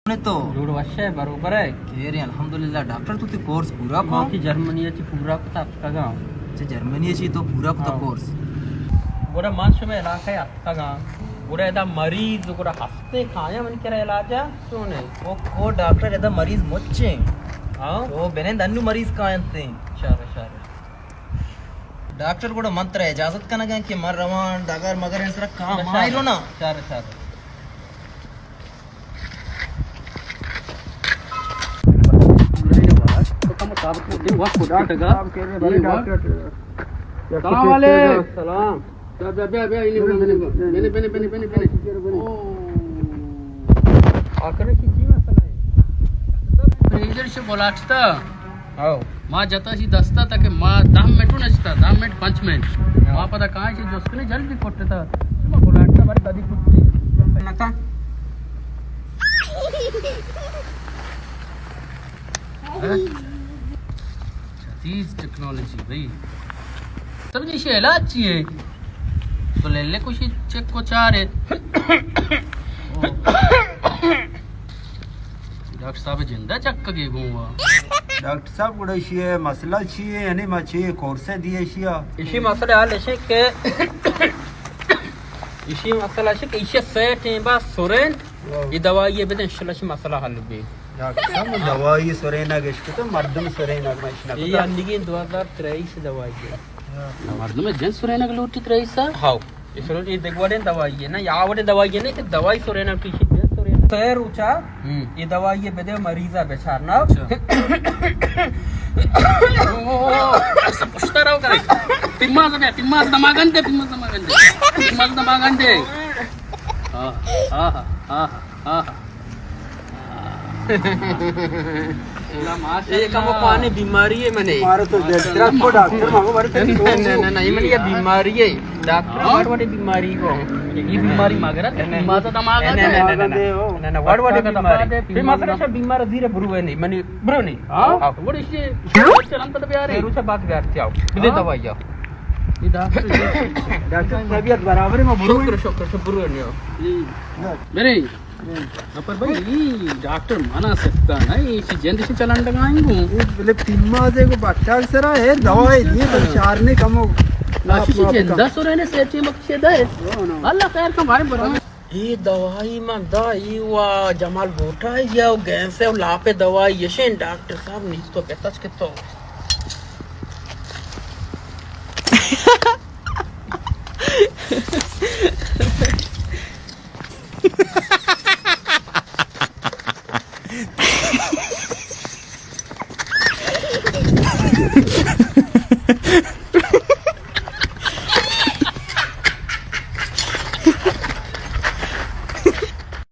تو جوڑ وش ئے، بروبر ئے؟ خیر ئے، الحمدللہ۔ ڈاکٹر، تو تئی کورس پورا کو؟ ما کہ جرمنی ءَ چہ پورا کتا اتکگاں۔ اچھا، جرمنی ءَ چہ تو پورا کتا؟ ہاں۔ کورس۔ گڑا ما شمئے علاقہ ءَ اتکگاں۔ گڑا ادا مریض گڑا ہستیں کایاں منی کرا علاج ءَ؟ چون ئے؟ او، او ڈاکٹر، ادا مریض مچ ایں۔ ہاں؟ او بنند انو مریض کاینت ایں۔ شر، شر۔ ڈاکٹر، گڑا من ترا اجازت کنگاں کہ من رواں ڈگر مگر انت سرا کام۔ شر، مائی رو نا۔ شر، شر۔ سلام علیکم۔ سلام۔ بیا، بیا، بیا۔ آخر کی، کی مسئلہ ئے؟ پریشر شو بلاٹتا۔ ہاؤ۔ ما جتا شی دستا تا کہ ما دہ منٹ نہ جتا، دہ منٹ، پنچ منٹ۔ ہاں۔ ما پدا کائیں چی جست کنے جلدی کٹتا۔ ما بلاٹتا بارے کدی کٹی۔ نتا۔ ہاں؟ جدید ٹیکنالوجی بھائی۔ تب جی شی علاج چی ئے؟ تو لیلے کشی چک کو چارے۔ ڈاکٹر صاحب جندا چکگے گوں وا۔ ڈاکٹر صاحب، گڑا ایشی ءِ مسئلہ چی ئے؟ یعنی ما چی کورس دیئے ایشی ءَ؟ ایشی مسئلہ حال ایشی کہ، ایشی مسئلہ ایشی کہ ایشی سہ ٹیمبا سرین، ہاں۔ اے دوائی بدے، انشاءاللہ ایشی مسئلہ حل بی۔ ڈاکٹر صاحب، دوائی سرینگ اش کہ تو مردم سرینگ ما اش نہ اے کتا۔ اندگی دو ہزار تریس دوائی ئے۔ مردم جن سرینگ لوٹی تریس؟ ہاؤ۔ اے سرو، اے دگہ وڑیں دوائی ئے نا، یا وڑیں دوائی ئے نا کہ دوائی سرینگ پیشی دے سرینگ۔ سہ روچا ہم۔ اے دوائی بدے مریضا بچار نا۔ اچھا۔ او، پشتا رو کرے۔ پیماز دے، پیماز دماغن دے، پیماز دماغن دے۔ پیماز دماغن دے۔ آہا، آہا، آہا، آہا۔ اے کمو پانے بیماری ئے منے۔ مارا تو دل ترا کو ڈاکٹر ماما بارے تو۔ نہ، نہ، نہ، نہ، اے منی اے بیماری ئے۔ ڈاکٹر ہاں؟ واڑ واڑے بیماری کو۔ اے بیماری مگر نہ، نہ، نہ، نہ، نہ، نہ، واڑ واڑے بیماری۔ پھر مسئلہ شا بیمار زیر برو ہے نہیں، منی برو نہیں۔ ہاں؟ ہاں۔ وڑے شی چلن تد بیارے۔ روچا بعد بیار کیا۔ بدے ہاں؟ دوائی آ۔ اے ڈاکٹر، ڈاکٹر طبیعت برابر ہے، ما برو۔ شکر، شکر، شکر، برو نہیں۔ برے۔ پر بھائی، اے ڈاکٹر منا سکتا نا، اے چی جند سے چلنڈگائیں گو۔ اے بلے پیمازے کو بچار سرا ہے، دوائی دیے، تو چارنے کمو۔ اشی چی جندا سرے نے سیٹی مکشے دے۔ اللہ خیر کم بھائی برا۔ اے دوائی من دا، اے وا جمال بوٹا یا گینسے و لاپے دوائی یشین ڈاکٹر صاحب نیست تو پتاچ کے تو۔